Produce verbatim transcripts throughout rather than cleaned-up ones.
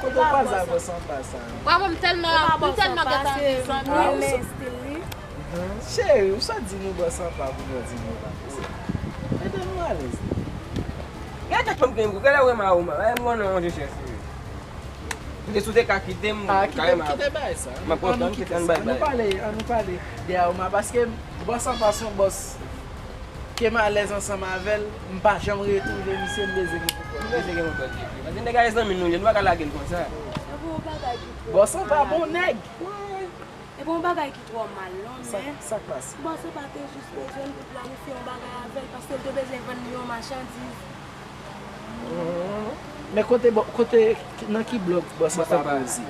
Kote w kwaze ak Bòs Anpa sa? Wa, mwen, m tèlman, m tèlman gentan vin zanmi. Mwen renmen stil li. Cheri, ou sot di nou Bòs Anpa pou nou di nou pa konsa. Mete nou alèz. Gade tèt fanm ki gen gou, gade wè ma ou ma. Ay, m konnen yon chèche. Kite sou te ka kite m, kite bagay sa. M ap kontan kite an bay bagay. Annou pale, annou pale de Aoma paske Bòs Anpa se yon bòs ke m alèz ansanm avè l, m pa janm retounen misye, m bezwen gen pou kòd. M bezwen gen pou kòd. Paske nèg a e zanmi nou ye, nou pa ka lage l konsa. Bòs Anpa bon nèg. E pa yon bagay ki twò mal non, men Bòs Anpa te jis bezwen l pou planifye yon bagay avè l, paske l te bezwen vann li yon machandiz. Men kote, kote, nan ki blòk Bòs Anpa poze?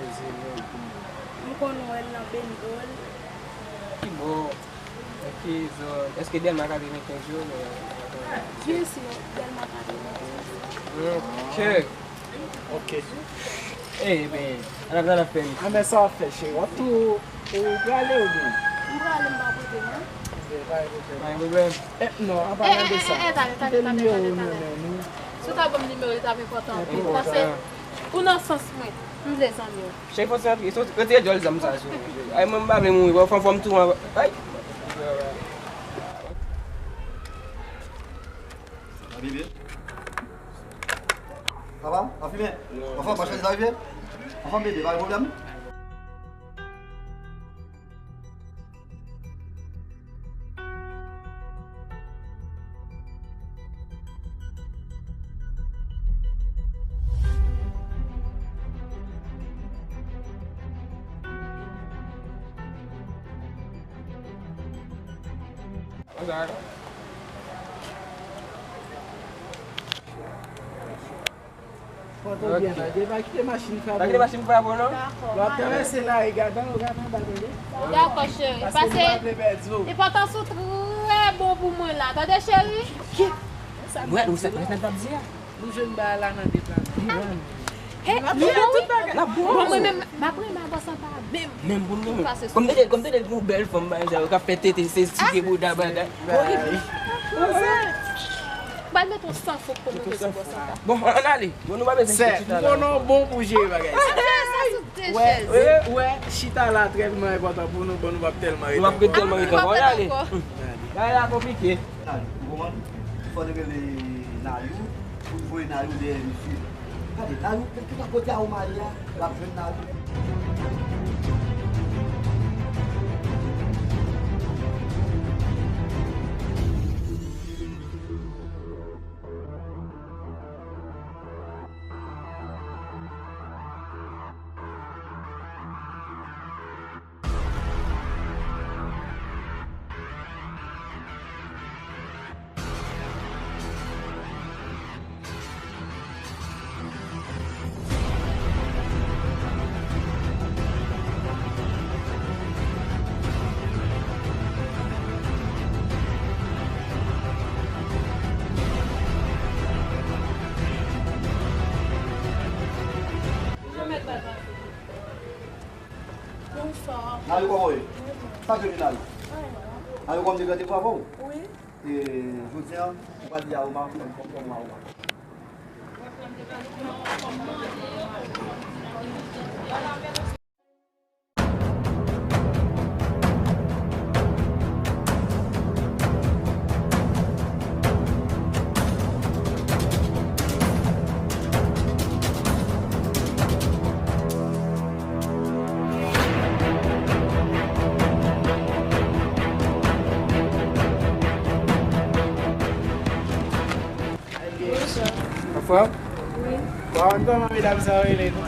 M konn wè l nan Bendol. Ki bò? Nan ki zòn? Èske Dèlma katrevenkenz yo? Byen si, Dèlma katrevenkenz. Ok. Ebyen, an ap, an ap fè misye. A, men sa w ap fè, cheri? W ap tou, ou prale oubyen? M prale, m pa pote non. Ok, pa gen pwoblèm. Pa gen pwoblèm. Non, an palan de sa, kite nimewo w nan men nou. Si w ta ban m nimewo, li t ap enpòtan anpil. Paske, ou nan sans mwen, m vle zanmi w. Cheri, fò w retire djòl zam sa sou ou, cheri. Ay, mwen, m pa vle mouri, fò, fò, fò m tou, ay. Bebe. Papa, w ap fimen? Anfòm, machandiz la rive? Anfòm, bebe, pa gen pwoblèm? Pran to byen, bebe. Pa kite machin frape w. Pa kite machin frape w, non. W ap travèse lari, gade anwo, gade anba, tande. Dakò, cheri. Paske nou pa vle pèdi w. Li pòtan sou trè bon pou mwen la. Tande, cheri? Mwen, ou sa, ou sa t ap di a? Nou jwenn bagay la nan deplase. He, nou bon, wi. Bon, mwen menm, m ap renmen Bòs Anpa menm. Menm pou nou menm. Kòm te, kòm te, pou bèl fanm, bagay sa yo k ap fè tete, se tike bouda, bagay. Ba l met yon san fok pou nou rete bò sa. Bon, ann ale. Bon, nou pa bezwen chita la. Sè, m konnen w bon pou jere bagay sa. Wè, wè, chita la tèlman enpòtan pou nou, bon, nou p ap tèlman rete ankò. Nou p ap tèlman rete ankò. Ann ale. Bagay la konplike. Ou konprann? Fò n rele Nayou pou n voye Nayou dèyè misye. Gade, Nayou, ki pa kote Aoma ye a, l ap jwenn Nayou. Alò, kòman w ye? Sa k yo vin la? Alò, kòm te gade pou avè w? Wi. E, jodi a, ou pral di Aroma, kòm, kòm, kòm Aroma. Anfòm? Wi. Bon, kòman medam sa yo rele nou?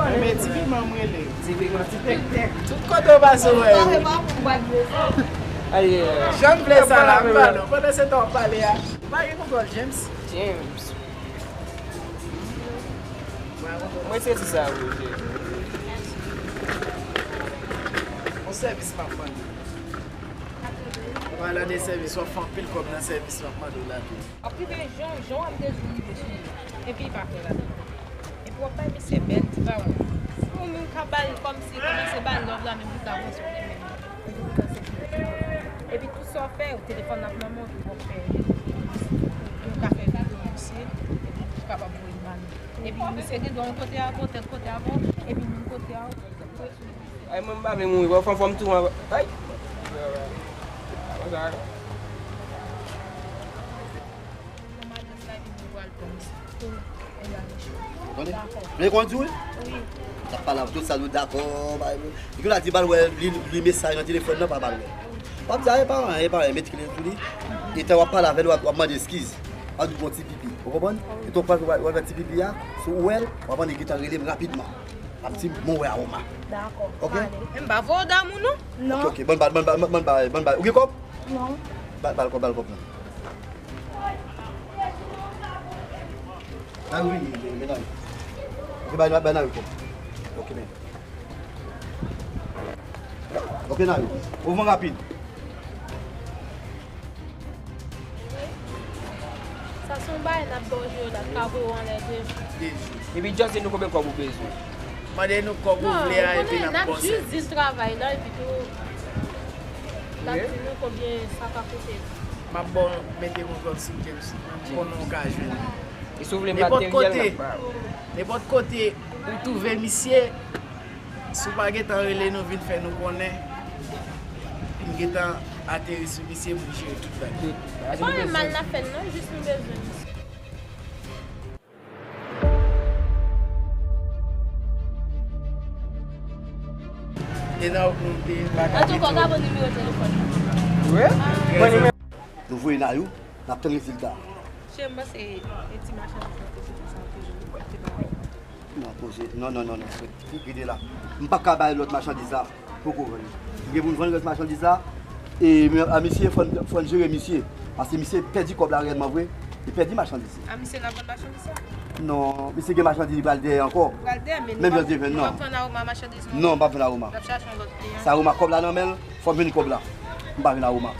Enben, Ti Piman m rele. Ti Piman, Ti Tèk Tèk. Tout kote w pase, w wè yo. Aye. Jan m vle sa la, m pale w. Pandan se tan w ap pale a. Ou pa gen kontwòl, James? James. Mwen se ti sa, wi, James. Yon sèvis m ap mande. Mwen la de sèvis, w ap fè anpil kòb nan sèvis m ap mande w la tou. W ap rive jan, jan w ap bezwen rive sou li. Epi li pa fè ladan. Epi w ap bay misye bèl ti pawòl. Si w menm ka ba l kòmsi, kòmanse ba l love la, menm li ka panse w li menm. Epi tout sa w fè, telefòn nan nan men w, w ap fè, ou ka fè videyo misye, epi ou kapab voye l ba nou. Epi misye gen dwa yon kote avè w, tèl kote avè w, epi menm kote a w. Ay, mwen m pa vle mouri, bon, fò, fò m tou, ay. Konsa. Nan madanm la vin, nou pral pran misye. Pou Tande? Dakò. Vle kondwi? Wi. T ap pale avè tout sa nou dakò. Epi la di ba l wè li, li mesaj nan telefòn nan, pa ba l wè. W ap di a, e pa anyen, e pa anyen, met kle sou li. Etan w ap pale avè l, w ap, w ap mande eskiz. W ap di gon ti pipi. Ou konprann? Etan w pral wè, wè ti pipi a, si w wè l, w ap mande gentan rele m rapidman. W ap di m, mwen wè Aroma. Dakò. Oke? M ale. M pa voye w damou, non? Non. Oke, oke. Ban l, ban l, ban l, ban l, ban l, ban l, ban l. Ou gen kòb? Non. Ba, ba l kòb, ba l kòb, non. Nan wi, men, men nan wi. Oke, bay, bay nan wi kòb. Oke, men. Oke, nan wi. Mouvman rapid. Sa se yon bagay n ap ba w jwe la, n ka voye w anlè de jou. De jou. Epi just di nou konbyen kòb ou bezwen. Mande nou kòb ou vle a, epi n ap pase. Non, ou konnen, n ap jis di l travay la, epi tou, n ap di nou konbyen sa ka koute. M ap ba w mete yon kòb sou James, konnen w ka jwenn li. E si w vle m ba Teriel, n ap ba w. Nenpòt kote ou twouve misye, si w pa gentan rele nou vin fè nou konnen, m gentan ateri sou misye pou jere tout bagay. Pa gen mal n ap fè l non, jis nou bezwen misye. E nan ou te pa ka. Antouka, w ka ban nimewo telefòn nan. Wi. Mwen nimewo. Nou voye Nayou, n ap tann rezilta. Cheri, m panse e ti machandiz nan te sou sa toujou, te ba w. Non, poze. Non, non, non, non. Rete la. M pa ka bay lòt machandiz la. Poko vann. M gen pou m vann rès machandiz la. E, men, a misye, fò n, fò n jere misye. Paske misye pèdi kòb la reyèlman vre. Li pèdi machandiz. A misye n ap vann machandiz sa? Non, misye gen machandiz li pral dèyè ankò. Pral dèyè, men nou p ap vann Aroma machandiz non. Non, m p ap vann Aroma. N ap chache yon lòt kliyan. Sa Aroma kòb la nan men l, fò m jwenn kòb la. M pa jwenn Aroma.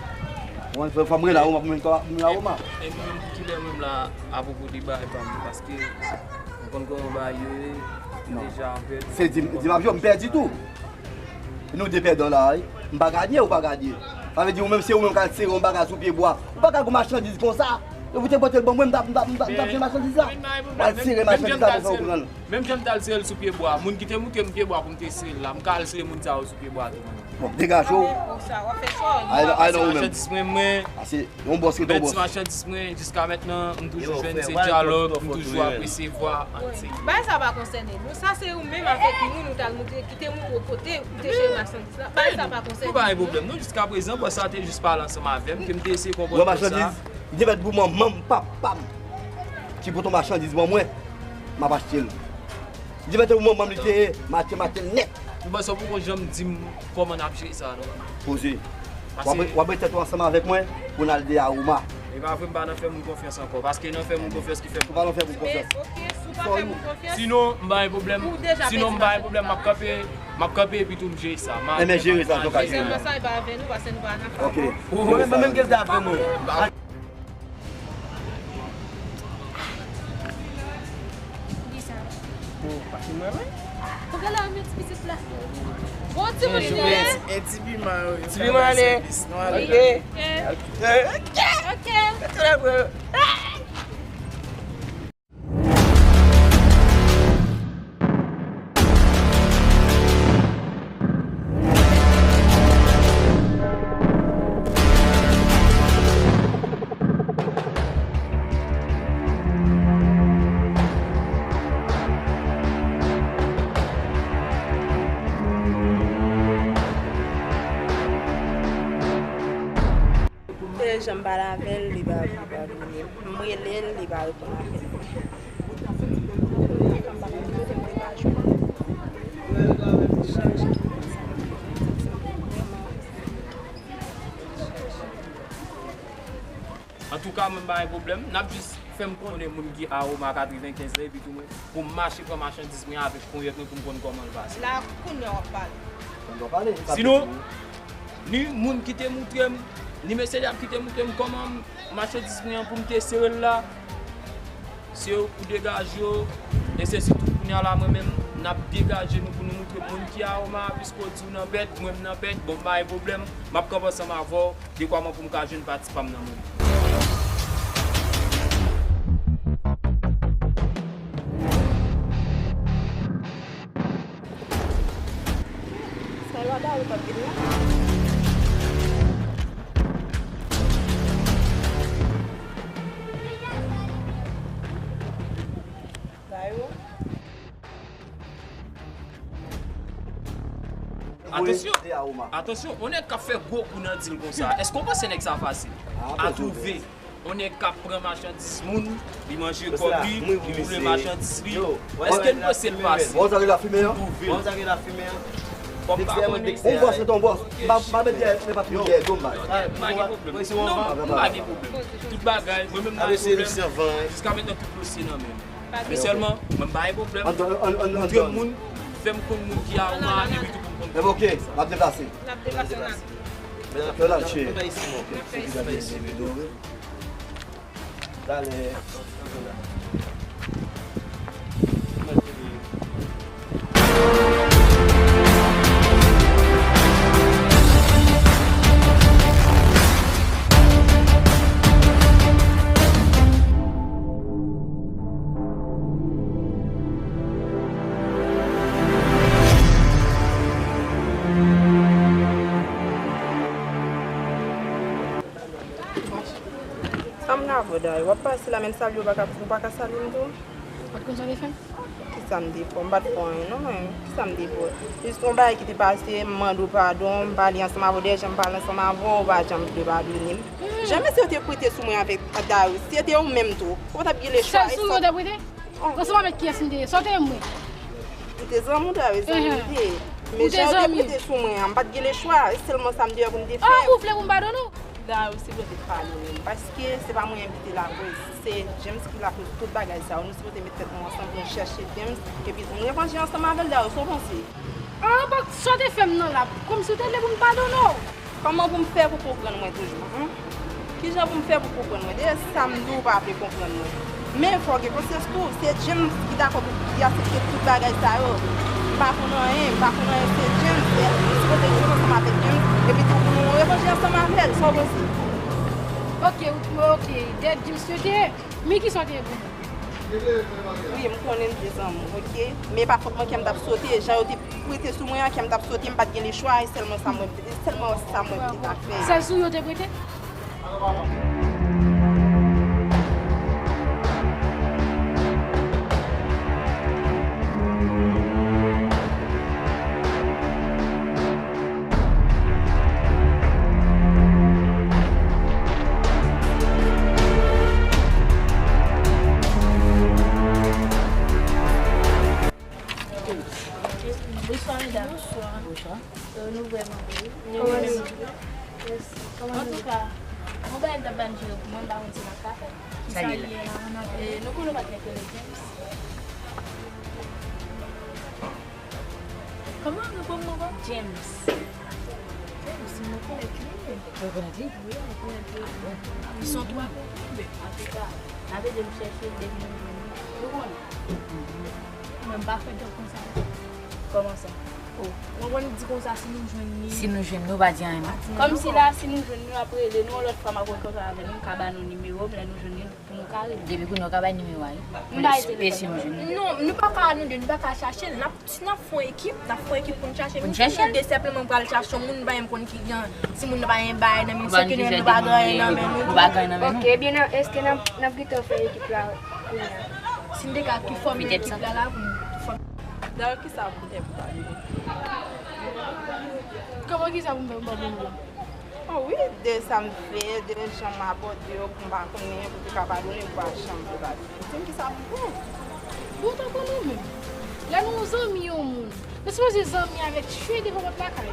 Fò, fò m rele Aroma pou m jwenn kòb, pou m jwenn Aroma. E, e mwen menm, kilè mwen menm la, apwopo de bagay pa m, paske m konn kòman bagay yo ye, deja m pèdi. Se di, di m ap jwe, m pèdi tou. Nou de pèdan la, wi. M pa gade, ou pa gade. Sa vle di ou menm, se ou menm k al sere yon bagay sou pye bwa. Ou pa ka gon machandiz konsa. E pou te pote l ban mwen, m t ap, m t ap, m t ap, m t ap jwenn machandiz la. Ou al sere machandiz la pou fè ou pran l. Menm jan m t al sere l sou pye bwa, moun ki te montre m pye bwa pou m te sere l la, m ka al sere moun sa yo sou pye bwa tou. Bon, degaje w. Ay, ay, non, ou menm. Machandiz mwen, mwen. Ase yon bòs ki te yon bòs. Ti machandiz mwen, jiska mentnan, m toujou jwenn se dyalòg, m toujou apresye vwa Anti. Bagay sa pa konsène nou. Sa se ou menm avèk nou, nou t al montre, ki te montre w kote ou te jere machandiz la. Bagay sa pa konsène nou. Nou pa gen pwoblèm non, jiska prezan, bòs sa te jis pale ansanm avè m, ke m te eseye konprann bòs sa. Wè machandiz, li te mèt pou manman m, papa m, ki pote yon machandiz ban mwen, m ap achte l. Li te mèt pou manman m, li te ye, m achte, m achte l nèt. M panse w poko janm di m kòman n ap jere sa non. Poze. W ap, w ap ret tèt ou ansanm avèk mwen pou n al de Aroma. E pa vre, m pa nan fè moun konfyans ankò, paske nan fè moun konfyans ki fè moun. Ou pa nan fè moun konfyans. Men, oke, si w pa fè moun konfyans, sinon, m pa gen pwoblèm. Sinon, m pa gen pwoblèm, m ap kanpe, m ap kanpe epi tou m jere sa. Enben, jere sa, jan w ka jere. Sèlman sa, e pa avè nou, paske nou pa nan fè. Oke. Ou wè, mwen menm ki te avè mwen. Kisa? Bon, paske mwen menm. Ou gen la, men ti pitit la. Bon, ti moun li ye. Ti piman, wi. Ti piman, ale. Ok. Ok. Ok. Ok. Tèlè jan m pale avè l, li pa, li pa vini. M rele l, li pa reponn apèl mwen. Antouka, mwen pa gen pwoblèm. N ap jis fè m konnen moun ki Aroma katrevenkenz la, epi tou mwen, pou m mache pran machandiz mwen avèk ponyèt mwen pou m konn kòman l pase. La, kounye a w ap pale. Sinon, ni moun ki te moutre m, ni mesye dam ki te moutre m kòman machandiz mwen an pou m te sere l la, se yo pou degaje yo, e se sitou kounye a la mwen menm, n ap degaje nou pou nou moutre moun ki Aroma, piske w di w nan bèt, mwen m nan bèt, bon, m pa gen pwoblèm, m ap kanpe ansanm avè w, dekwaman pou m ka jwenn pati pa m nan mwen. Sa e pa Dayo k ap vin la? Dayo? Atansyon! Atansyon, yon nèg k ap fè gwo kou nan dil konsa, èske w panse nèg sa fasil a twouve? On nèg k ap pran machandiz moun, li manje kòb li, li boule machandiz li. Èske n panse l fasil? Bon, sa gen la fimen an. Bon, sa gen la fimen an. Kòm pa konnen. On bòs, se ton bòs. M pa, m pa met dèyè, se pa tou dèyè do m bay. M pa gen pwoblèm. Non, m pa gen pwoblèm. Tout bagay, mwen menm m pa gen pwoblèm. Jiska mentnan tout dosye nan men m. Men sèlman, mwen m pa gen pwoblèm. Moutre m moun, fè m konn moun ki Aroma, epi tou pou m konn. Ok, n ap deplase. N ap deplase, n ap. Fè l al che. Talè. Sa m ka fè, Dayo? W ap pase la, men salye, w pa ka, ou pa ka salye m tou? Ou pa t konn sa w te fè m? Kisa m te fè w? M pa t fè w anyen, non, men. Kisa m te fè w? Jis yon bagay ki te pase, m mande w padon, m pale ansanm avè w, dèyè jan m pale ansanm avè w, ou pa janm vle padone m. Jan mesye yo te prete sou mwen avèk Dayo, si se te ou menm tou, ou pa t ap gen lechwa. Sèl sou yo te prete? Ansanm avèk kiyès m te ye? Sa w te ye mwen? M te zanmi w, Dayo, zanmi m te ye. Men jan yo te prete sou mwen an, m pa t gen lechwa, e sèlman sa m te wè pou m te fè. Ah, ou vle pou m padone w? Dayo, silvouplè, padone m, paske se pa mwen ki te lakoz, se James ki lakoz tout bagay sa yo. Nou sipoze met tèt nou ansanm pou nou chèche James, epi pou nou revanje ansanm avè l, Dayo, sa w panse? Ah, bon, sa w te fè m nan la, kòmsi w te vle pou m padone w? Kòman pou m fè pou konprann mwen toujou, hmm? Kijan pou m fè pou konprann mwen? Dèyè sa m di w, ou pa vle konprann mwen. Men fò w gen konsyans tou, se James ki dakò pou li aksepte tout bagay sa yo. M pa konn anyen, m pa konn anyen, se James. Se, nou sipoze jwenn ansanm avèk James, epi tou pou nou revanje ansanm avè l, sa w panse? Ok, ok, dèyè James yo te ye. Men kisa w te ye pou mwen? Wi, m konnen m te zanmi w, ok? Men pa fòt mwen kè m t ap sote, jan yo te prete sou mwen an, kè m t ap sote, m pa t gen lechwa, e sèlman sa mwen, e sèlman sa mwen te ka fè. Sèl sou yo te prete? Bonswa, medam. Bonswa. Euh, nou vrèman bèl. Mèsi. Mèsi. Antouka, yon bagay m t ap ba n jere pou mwen, m pa konn si n ap ka fè. Kisa l ye la, an anglè? E, nou konnen w pa t mèt rele James. Kòman, reprann m ankò? James. James, m rekonèt li. Ou rekonèt li? Wi, m rekonèt li. Li se yon twa bon. Antouka, n ap ede m chèche l depi nou jwenn li. Ou konnen. Mwen, m pa fè djòb konsa. Kòman sa? Oh. Mwen konn di konsa si nou jwenn li. Si nou jwenn li, w pa di anyen non. Kòmsi la, si nou jwenn li, w ap rele nou, yon lòt fwa m ap rankontre avè nou, m ka ba nou nimewo m, lè nou jwenn li, pou nou ka rele. Depi kounye a, w ka bay nimewo a, wi. M bay telefòn. E si nou jwenn li? Non, nou pa ka nou de, nou pa ka chache l. N ap, si n ap fè yon ekip, n ap fè yon ekip pou n chache misye. Pou n chache l? De senpleman pral chache yon moun, nou pa menm konn ki jan, si moun nan pa gen bagay nan men, se ke nou pa gen anyen nan men nou. Nou pa gen anyen nan men nou. Ok, ebyen, n ap, èske n ap, n ap gentan fè ekip la kounye a? Si n te ka ki fòme ekip la, la, pou n fòme. Dayè, kisa pou m fè pou padone? Kòman kisa pou m fè pou m padone w? Oh wi, de sa m fè, de jan m abòde w, pou m pa konnen, pou te ka padone, m pa janm te padone. Di m kisa pou m fè. Bon, tankou nou menm. Lè nou zanmi yon moun, nou sipoze zanmi avèk chyen devan pòt lakay.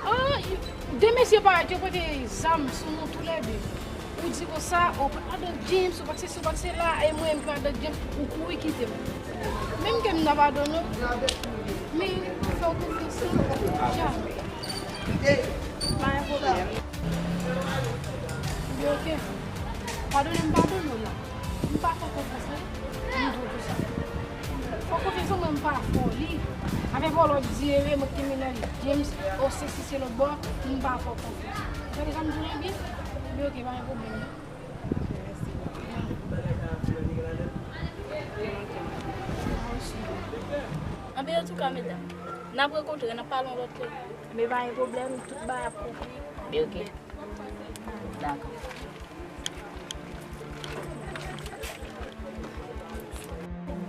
Ah, de mesye parèt, yo pote zam sou nou toulède. Ou di konsa, ou pa t madanm James, ou pa t sesi, ou pa t sela, e mwen menm ki madanm James, ou kouri kite m. Menm ke m ta padone w, men fè w konfyans lan, jamè. Pa gen pwoblèm. Ebyen, ok. Padone m, padone w la. M pa fè w konfyans lan, m di w konsa. Fè w konfyans lan, mwen m pa fè w li. Avè vòlò di ere, mwen ki te mennen James, o sesi se lòt bò, m pa fè w konfyans. Tande sa m di w la byen? Ebyen, ok, pa gen pwoblèm non. Anben, antouka, medam, n ap rankontre, n ap pale yon lòt lè. Men pa gen pwoblèm, tout bagay ap konpli. Men ok. Dakò.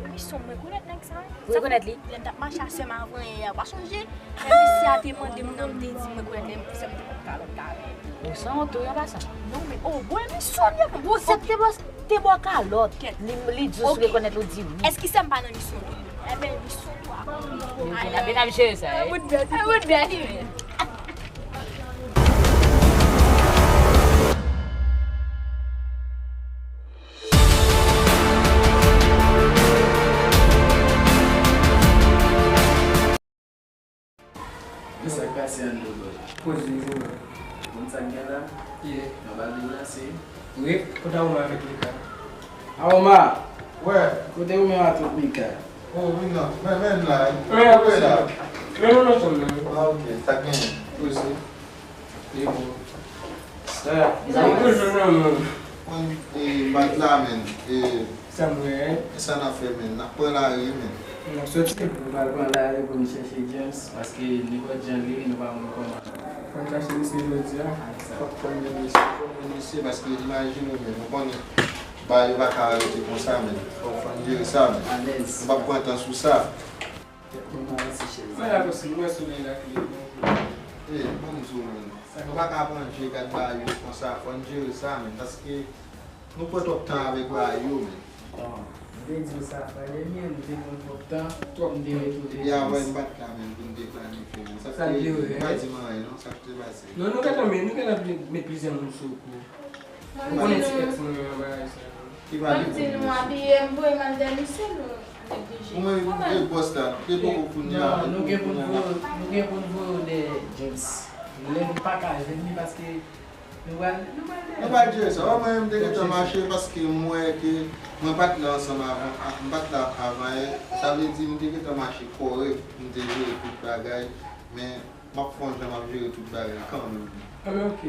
Wi, son mwen rekonèt nèg sa. Ou rekonèt li? Lè m t ap mache a sè m avan yè a, w pa sonje? Lè mesye a te mande m nan, m te di m rekonèt li, m di sè m te konn kalòt kalòt. Ou sanwont tou, an pasan. Non, men, oh, bon, emisyon li, bon, se te bò, te bò kalòt. Li, li jis rekonèt ou di wi. Èske sè m pa nan misyon tou? Enben, misyon tou a konpli. N ap jere sa, wi. Woodbert, Woodbert, wi. Men sa k pase anndan bò la? Poze, poze, bro. Konn sa k gen la? Yeah. Nan bal deplase. Wi, kote Aoma avèk Mika? Aoma! Wè. Kote Romeo a tout Mika? Oh, vin non. Men, men la. Wè, wè la. Men nou nan chanm nan. Ah, ok. Sa k genyen? Poze. E bon. Sa, sa, m toujou nan men. Konn, e, bat la, men. E, sa m wè, e sa n ap fè, men. N ap pran lari, men. N ap soti pou n al pran lari pou n chèche James. Paske nenpòt jan li ye, nou pa konn kòman. Fò n chache misye jodi a. Fòk fò n jwenn misye. Fòk jwenn misye, paske imajine w, men. Nou konnen bagay yo pa ka rete konsa, men. Fòk fò n jere sa, men. Nou p ap pran tan sou sa. Mwen la, mwen sou lè la, kile, bon. E, ban m di w, men. Nou pa ka pran je gad bagay yo konsa, fò n jere sa, men, paske nou pran twòp tan avèk bagay yo, men. Bon, m te di w sa, frè Demi, nou te pran twòp tan, twòp m te retouve. Epi avè m pa t la, men, pou n te planifye, men. Sa k te, m pa di m anyen, non, sa k te pase. Non, nou gentan, men, nou gentan met plizyè moun sou kou. Ou konnen ti tèks mwen yo nan bagay sa yo. Ki pa gen pwoblèm. Ban m di nou abiye m voye m al dèyè misye nou neglije. Ou menm, de bòs la, de poko kounye a. Non, nou gen pou n voye, nou gen pou n voye w dèyè James. Lè nou pa ka jwenn li paske nou pral, nou pral dèyè. Nou pral jere sa. Wè, mwen menm, m te gentan mache paske m wè ke mwen pa t la ansanm avan, a, m pa t la avan yè. Sa vle di, m te gentan mache kòrèk, m te jere tout bagay. Men, m ap fè yon jan m ap jere tout bagay kanmenm. Anben, ok.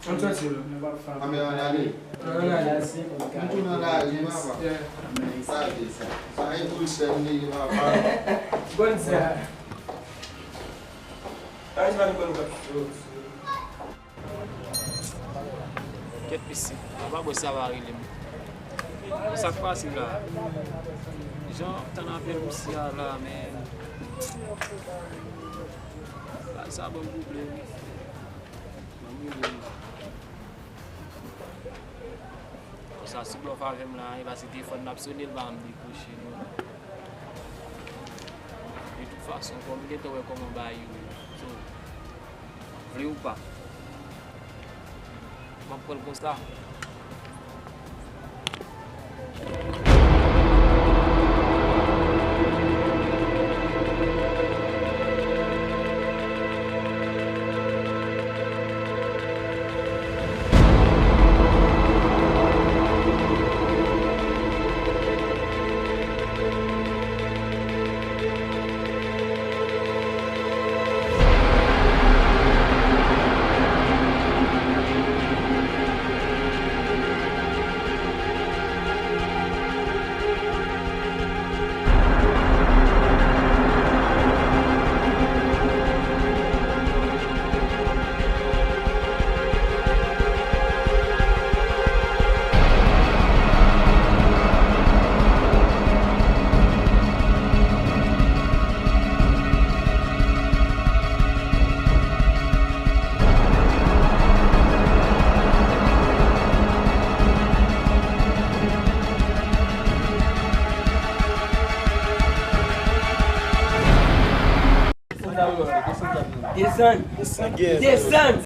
Ann sòti la. Anben, ann ale. Ann ale. M tounen ann ale, papa. Sa vle sa. Sa e pou l sèl li ye, papa. Bon sa. Kèt pisin, apa bwè sa va rele m. Sa k pase la? Jan tann apèl misye a la, men. Bagay sa ban m pwoblèm. Ban m rele l. Konsa, si blòf avè m la, e pa se telefòn n ap sone, l pa janm dekwoche, non. De tout fason, kòm m gentan wè kòman bagay yo ye. So, vle ou pa, m ap pran l konsa. Desann. Desann.